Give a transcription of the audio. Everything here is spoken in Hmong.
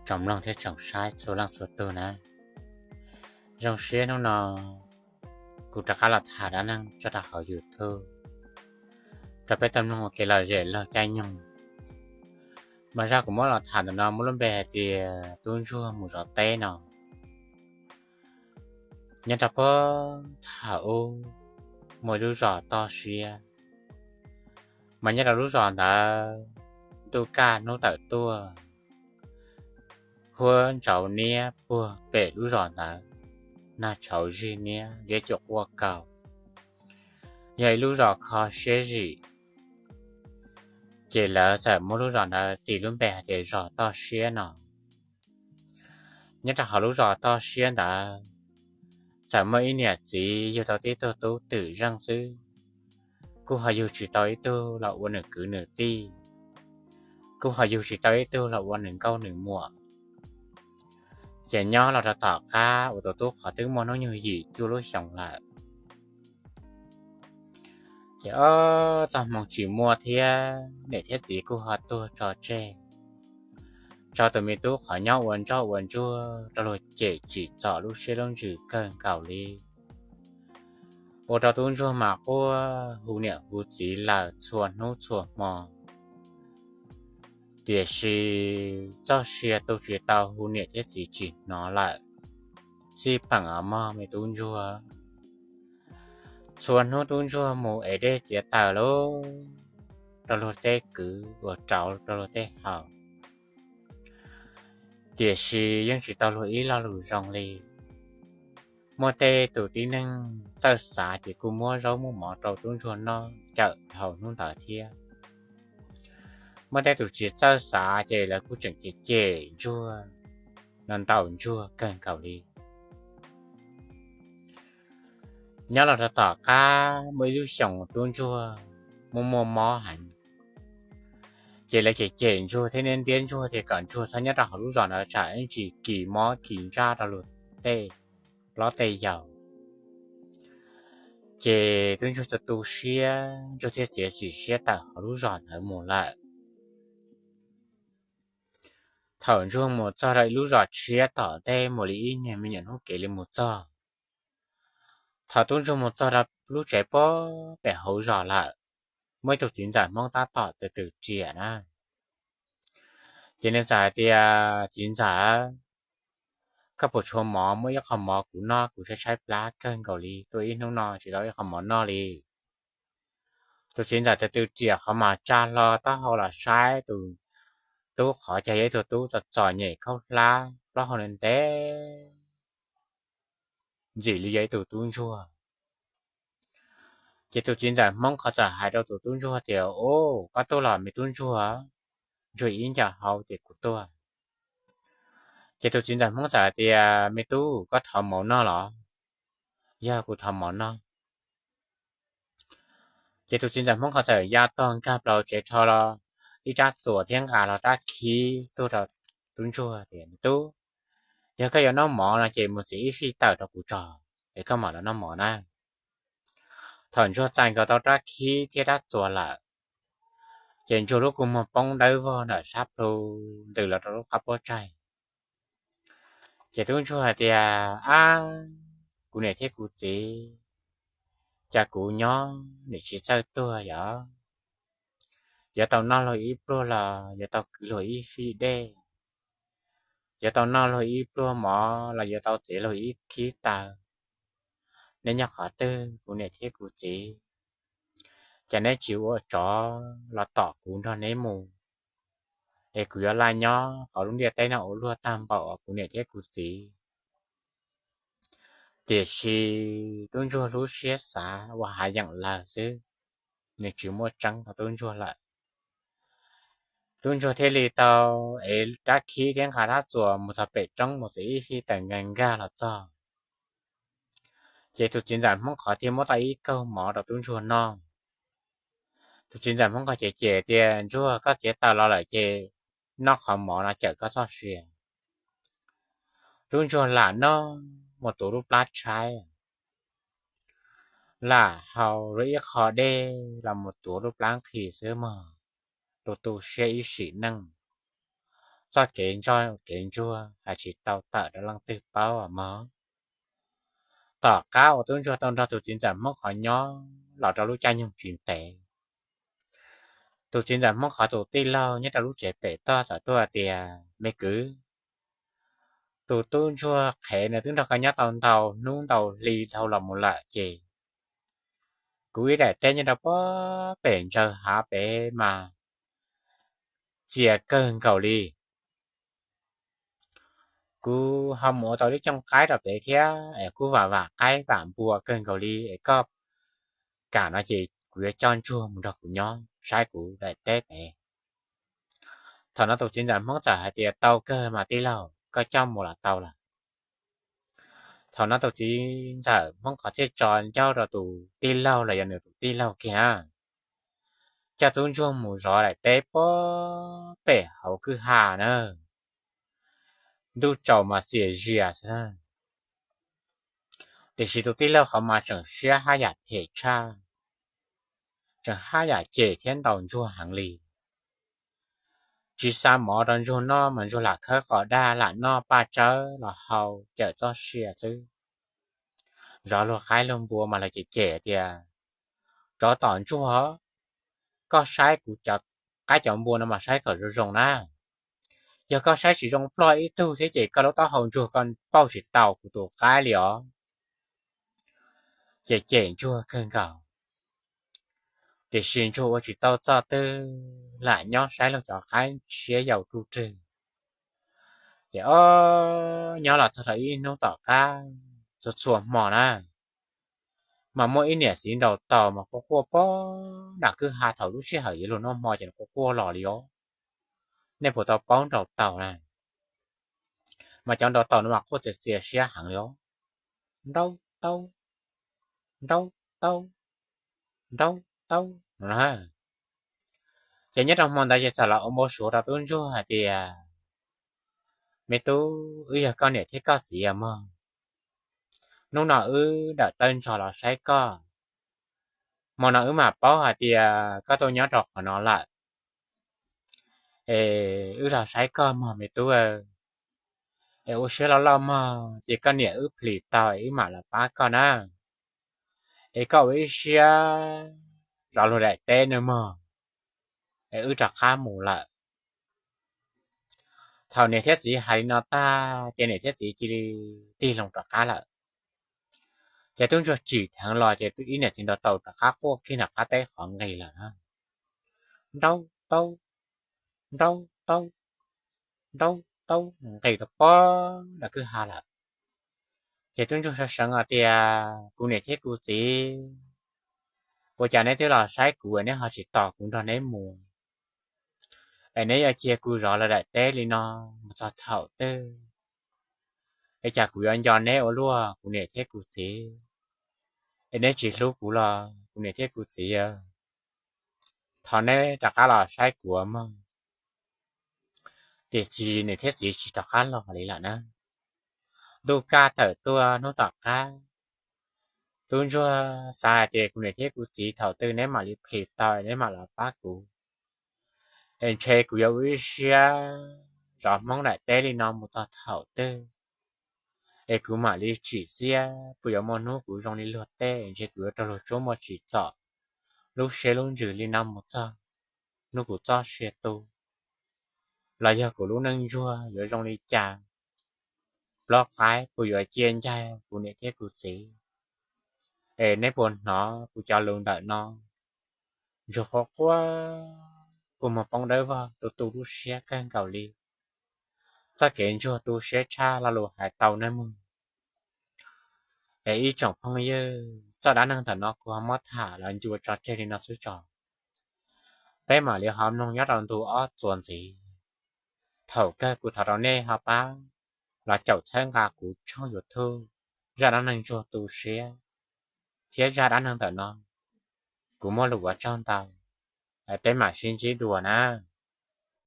Tsoom mloog thiab tsoom saib txhua leej txhua tug na, zoo siab hnub no kuv rov qab los tham dab neeg tso rau hauv YouTube rau peb tau mloog ua kev lom zem laug caij nyoog. Mas zaj kuv muab los tham ntawm no muaj lub npe hais tias tub ntsuag mus zov teb no. Nyob rau puag thaum ub muaj ib lub zos toj siab, mas nyob rau lub zos ntawd ntuj kaj hnub tawm tuaj, huab ntsauv niab puag pem lub zos ntawd, nag tshauv zig niab liab cuam quaj kaus, yog ib lub zos kho siab zim. Ces lawv txawm muab lub zos ntawd tis lub npe hais tias zos toj siab no. Nyob rau hauv lub zos toj siab ntawd txawm muaj ib niam txiv yug tau tib tug tub twm zeej xwb, kuj ho yug tsis tau ib tug los ua nws kwv nws tij, kuj ho yug tsis tau ib tug los ua nws nkauj nws muam. Ces nyob los rau tom qab uas tus tub qhov twb muaj hnub nyoog yim cuaj lub xyoos lawm, ces ob txoj hmoo tsis muaj thiab niam thiab txiv kuj ho tuag tso tseg, tso tus me tub qhov nyob ua ntsoj ua ntsuag rau luag cem tsim txom lub siab lub ntsws kawg nkaus li. Ua rau tub ntsuag mas quaj hu niam hu txiv lawm txhua hnub txhua hmo. Tiam sis txoj sia tu tsis tau hu niam thiab txiv tsis hnov lawm, xij peem os mog me tub ntsuag. Txhua hnub tub ntsuag mus ev dej txiav taws lub rau luag tej kwv uas rauv rau luag tej haus, tiam sis yeej tsis tau luag ib lo lus zoo li. Muaj tej tus tib neeg txawj xav ces kuj muab zaub muab mov rau tub ntsuag noj cawm dhau hnub ntawd thiab. Muaj tej tus tsis txawj xav ces lawv kuj tseem cem cem ntsuag, no ntaus ntsuag kawg nkaus li. Nyob los rau tom qab muaj ib lub xyoos tub ntsuag muaj muaj mob heev, ces lawv cem cem ntsuag thiab ntiab ntsuag tias kom ntsuag txhob nyob rau hauv lub zos ntawd tsam ib ntsis kis mob kis ntsaj rau luag tej hlob tej yau. Ces tub ntsuag tu tu siab ntsuag thiaj txiav txim siab tawm hauv lub zos ntawd mus lawm. Thaum ntsuag mus txog rau ib lub zos tshiab tom ntej mus li ib nyuag me nyuam hnub kev li mus txog, thaum tub ntsuag mus txog rau lub tsev puag pem hauv zos lawm, muaj ib tug txiv ntxawm Hmoob tab tom twm twm riam na. Ces nws txawm hais tias, Txiv ntxawm, koj puas tshuav mov? Muaj ib qho mov kuv noj kuv tshaib tshaib plab kawg nkaus li, tuaj ib hnub no tsis tau ib qho mov noj li. Tus txiv ntxawm twm twm riam qhov mas tsa hlo taub hau los saib tus tub qhov, ces yog ib tug tub txom txom nyem khaub hlab, plaub hau ntev ntev ntxim li yog ib tug tub ntsuag. Ces tus txiv ntxawm Hmoob qhov txawm hais rau tus tub ntsuag tias, Au, koj tuaj los me tub ntsuag? Ntsuag ib ncaws hau tias, Kuv tuaj. Ces tus txiv ntxawm Hmoob txawm hais tias, Me tub, koj thov mov noj los? Yog, kuv thov mov noj. Ces tus txiv ntxawm Hmoob qhov txawm ya tog nkag plaws tsev rho los ib rab txuas thiab nqa los rab khib tuaj rau tub ntsuag tias, Me tub, yog koj yuav noj mov no ces mus txiav ib fij tawm rau kuv tso, es koj mam los noj mov na. Thaum ntsuag txais nkaus tau rab khib thiab rab txuas lawm, ces ntsuag lub kua muag poob dawb vog ntawm sab plhu ntws los rau lub qab puab tsaig. Ces tub ntsuag hais tias, Ab, kuv niam thiab kuv txiv, cas kuv nyob nim tsis txawj tuag yom? Yuav tau noj luag ib pluag los yuav tau kwv luag ib fij dej, yuav tau noj luag ib pluag mov los yuav tau txiav luag ib khib taws. Neb nyob qhov twg kuv niam thiab kuv txiv? Cas neb tsis ua tsov los tom kuv nrog neb mus, es kuv yuav laj nyob hauv lub ntiaj teb no ua luag tag npaum os kuv niam thiab kuv txiv. Tiam sis tub ntsuag lub siab xav ua hav yeem lawg xwb, nws tsis muaj tseeb rau tub ntsuag lawm. Tub ntsuag thiaj li tau ev rab khib thiab nqa rab txuas mus txog pem roob mus txiav ib fij taws nkag nkag los txog. Ces tus txiv ntxawm Hmoob qhov thiaj muab tau ib kaug mov rau tub ntsuag noj. Tus txiv ntxawm Hmoob qhov cem cem tias, Ntsuag, koj txiav taws los lawm ces noj qhov mov no cawm koj txoj sia. Tub ntsuag lam noj mus tuav lub plab tshaib, lam haus luag ib qho dej los mus tuav lub plab nqhis xwb mog, tu tu siab ib sim neej. txoj kev ntsoj kev ntsuag hais tsis tau tawm rau leej twg paub mog. Tom qab uas tub ntsuag tau nrog tus txiv ntxawm Hmoob qhov nyob los rau lub caij nyoog tsis ntev, tus txiv ntxawm Hmoob qhov tus tij laug nyob rau lub tsev pem toj txawm tuaj tias, Me kwv, tus tub ntsuag qhev nws twb nrog koj nyob tau ntau hnub ntau hli dhau los mus lawm ces kuv ib daim teb nyob rau pem ntsaws hav pem mas txias kawg nkaus li. Kuv ho mus ua tau lub cooj qaib rau pem thiab es kuj vam vam qaib vam npua kawg nkaus li es koj kam no ces kuv yuav coj ntsuag mus nrog kuv nyob saib kuv daim teb pem. Thaum no tus txiv ntxawm Hmoob txawm hais tias, Tau kawg mas tij laug, koj coj mus los tau lawm. Thaum no tus txiv ntxawm Hmoob qhov thiaj tso ncauj rau tus tij laug los yog nws tus tij laug kiag na, coj tub ntsuag mus zov daim teb pem hauv kwj ha na. Ntuj tsaus mas txias zias xwb na, tiam sis tus tij laug qhov mas tseem siab haj yam phem tshaj, tseem haj yam cem thiab ntaus ntsuag heev li. Tsis xa mov rau ntsuag noj mas ntsuag lam khawb qos daj lam noj paj tsawb los hau cawm txoj sia xwb. Zov luag qaib luag npua mas lawv cem cem tias, Tsov tom ntsuag, koj saib kuv cov qaib cov npua no mas saib kom zoo zoo na. Yog koj saib tsis zoo ploj ib tug thiab ces koj lub taub hau ntsuag koj pauj tsis tau kuv tus qaib li os. Ces cem ntsuag kawg nkaus, tiam sis ntsuag ua tsis tau txoj twg lam nyob saib luag cov qaib siab yau ruj rwg. Ces ob nyob los txog rau ib hnub tom qab txhua txhua hmo na, mas muaj ib niam txiv nraus taus mas quaj quaj pem nram kwj ha thaum lub sij hawm yuav luag noj hmo ces nws quaj quaj los li os. Nej puas tau paub nraus taus na? Mas cov nraus taus no mas quaj txias txias siab heev li os, nraus taus, nraus taus, nraus taus no. Ces nyob rau hmo ntawd ces txawm los ua npau suav rau tub ntsuag hais tias, Me tub, wb yog koj niam thiab koj txiv mog. Hnub no wb dawm tawb ntxhov los saib koj, hmo no wb mam paub hais tias koj tuaj nyob rau qhov no lawm. Es wb los saib koj mog me tub. Es ua siab loj loj mog ces koj niam wb plis tau es wb mam los pab koj na. Es koj ua ib siab zov luag daim teb nawb mog, es wb rov qab mus lawm. Thaum niam thiab txiv hais li no tag ces niam thiab txiv cia li tig loo rov qab lawm. Ces tub ntsuag tsim dheev los ces ib niam txiv nraus taus rov qab quaj kiag nram qab teb qhov nqis lawm na. Nraus taus, nraus taus, nraus taus, nqis rau pem nram kwj ha lawm. Ces tub ntsuag sawv seev hais tias, Kuv niam thiab kuv txiv, ua cas neb twb los saib kuv es neb ho tsis tos kuv nrog neb mus? Es neb yuav cia kuv zov luag daim teb li no mus txog thaum twg? Es cas kuv yuav nco neb ua luaj kuv niam thiab kuv txiv? Es neb tsis hlub kuv los kuv niam thiab kuv txiv? Thov neb rov qab los saib kuv mog. Tiam sis niam thiab txiv tsis rov qab los li lawm na. Ntuj kaj tawm tuaj hnub tom qab, tub ntsuag xav hais tias, Kuv niam thiab kuv txiv, thaum twg neb mam li plis tau neb mam los pab kuv. Es ntshe kuv yuav ua ib siab zov Hmoob daim teb li no mus txog thaum twg, es kuv mam li tsim txiaj, puas yuav muaj hnub kuv zoo li luag tej, ntshe kuv yuav raug luag tsuab muaj tsim txom lub siab lub ntsws li no mus txog hnub kuv txoj sia tu. Los yog kuv lub neej ntsuag yuav zoo li cas, plaub qaib puas yuav cia ncaig kuv niam thiab kuv txiv. Es neb puas hnov kuv cov lus ntawm no? Ntsuag quaj quaj, kua muag poob dawb vog, tu tu lub siab kawg nkaus li. Txoj kev ntsuag tu siab tshaj lo lus hais tau nawb mog. Es ib tsoom phooj ywg, txoj dab neeg ntawm no kuv ho muab tham los ncua tso tseg li no xwb tso. Peb mam li ho mloog nyob rau ntu ob txuas ntxiv. Thaum kawg kuv thov rau nej ho pab los caum txhawb nqa kuv tshooj YouTube zaj dab neeg ntsuag tu siab thiab zaj dab neeg ntawm no. Kuv muaj lus ua tsaug ntau, peb mam sib ntsib dua na.